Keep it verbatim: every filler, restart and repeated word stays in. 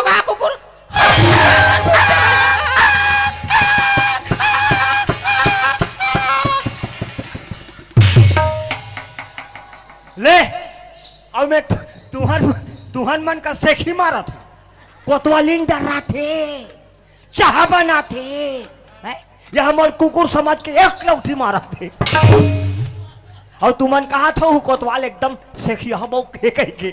का कुकुर। ले, अउ मैं तु-, तुहन, तुहन मन का सेखी मारत हूँ। कोतवालिन डराथे, चाहा बनाथे। हैं? यह मोर कुकुर समझ के एक लौठी मारत हे। अउ तुमन कहा था, कोतवाल एकदम सेखी हबो के कह के।